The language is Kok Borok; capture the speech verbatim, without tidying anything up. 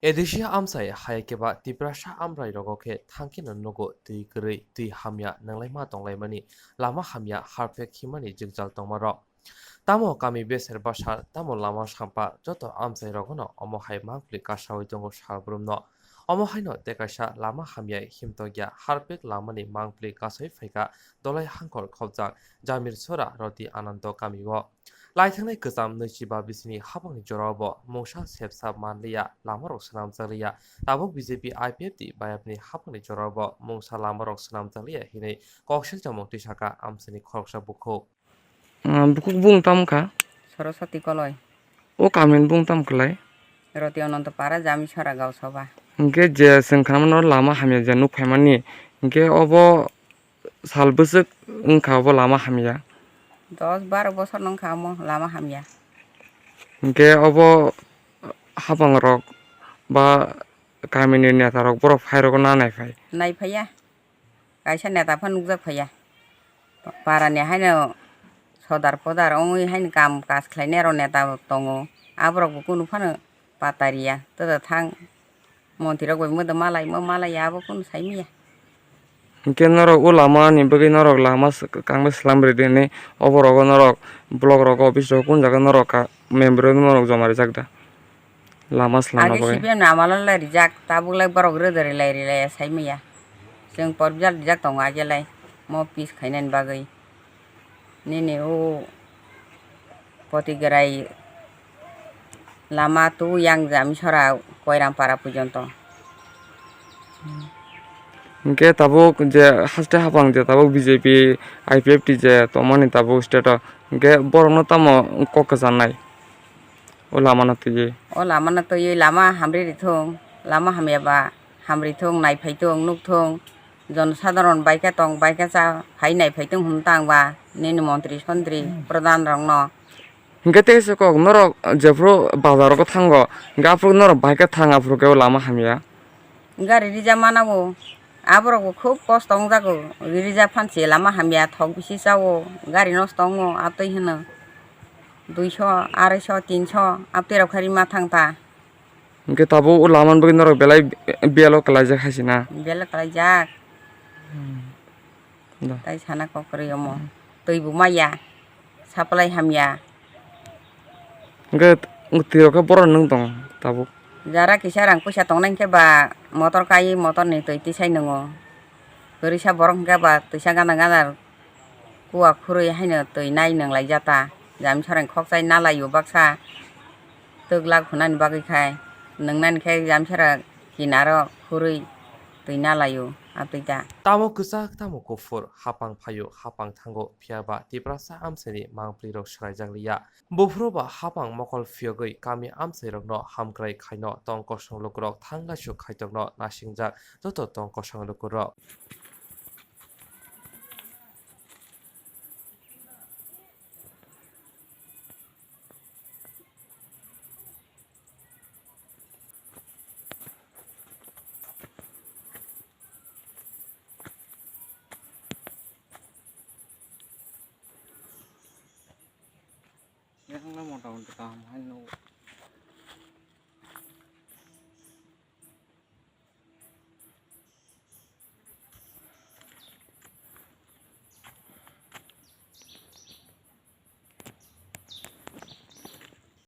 Edesia amchai hai keba Tiprasa amrai rogo khe thangkheno nugo twi kwrwi, twi hamya nanglaima tonglaimani, lama hamya harpek himani jwngjal tongmarok. Tamo kami beser basa, tamo lama sampa joto amchai rogono omo hai mangpli kasawi tongo salbrumno. Omo haino tei kaisa lama hamya himtokya harpek lamani mangpli kasoi phaikha Dolai Hangkhor khopjak Jamir Sora Roti Anando kamio. Laithangnai kwcham nwichiba bisini hapangni jorao bo mungsa sepsa manliya lamarok swnamjakliya. Tabuk B J P I P F T bayapni hapangni jorao bo mungsa lamarok swnamjakliya hinwi koksil chamung twisakha amchaini khoroksa bukhuk. Ah, bukhuk bung tam kha? Saraswati Koloi. O kamini bung tam kwlai? Roti Ananto Para, Jami Sora Gausaba. Hinkhe je chwng khnamano lama hamya je nuk phaimani, hinkhe obo sal bwswk wngkha obo lama hamya? Dos baro bosor wngkha omo lama hamya. Hinkhe obo hapangrok ba kamini netarok borok phairogno naiphai? Naiphaiya. Kaisa neta phano nukjak phaiya. Parani haino sodar podar wngwi haino kam kaj khlainai rok neta tongo. Aborok bo kunu phano patariya. Tata thang montri rok bai modo malai mo malai abo kunu saimanya. Hinkhe norok o lama ni bagwi norok lama kangma slam ridi hinwi obo rogo norok block rogo office rogo kun jaga norok member norok joma rijak da? Lama slamna age bagwi. C P M ni amalo lai rijak, tabuk lai borok rwdari lai rilai sai maya. Chwng porbjal rijak tongo age lai mo pis khainani bagwi. Nini o Potigrai lama tu yang Jami Sora Koiram Para pujonto. Hinkhe tabuk je haste hapang je tabuk B J P I P F T je tongmani tabuk state o, hinkhe borokno tamo kok kwchanai? O lama no twiwi. O lama no twiwi lama hamri rithung, lama hamya ba hamri thung, naiphai thung, nuk thung, jon sadharon bai khe tong, bai khe cha, phai naiphai thung hwn tang ba nini montri sontri pradhan rok no. Hinkhe tei se kok norok jephru bazar rogo thango, hinkhe aphuru norok bai khe thang aphuru khe o lama hamya. Gari rija mana bo, aborok bo khub kosto wngjago, rija phansi lama hamya thok bisi chao, gari nosto wngo, atwi hwno. Duiso, araiso, tinso, abtwi rok khe rima thang ta. Hinkhe tabuk o lama ni bagwi norok belai belo kwlaijak hai se na? Belo kwlaijak. Hmm. Da. Tai sana kok kwrwi omo. Hmm. Twi bo maya, supply hamya. Hinkhe twi rok khe borok nwng tong tabuk? Jara kisa rang puisa tongnai hinkhe ba motor kai, motor ni twi tisai nwngo. Kwrwisa borok hinkhe ba twisa gana gana Kuwa khurui haino twi nai nwnglai jata. Jami Sorani khokchai nalaio baksa twk lak hwnani bagwi khai. Nwngnani khe Jami Sora kinaro khurui twi nalaio, a twi ta. Tamo kwchak, tamo kuphur, hapang phaio, hapang thango, phiya ba Tiprasa amchaini mangpli rok swraijak liya. Buphuru ba hapang mokol phiyogwi kami amchairokno hamkrai khaino tong kosong lukurok thang laisuk khaitokno nasingjak joto tong kosong lukurok. Yang le mota moti kaham hai no.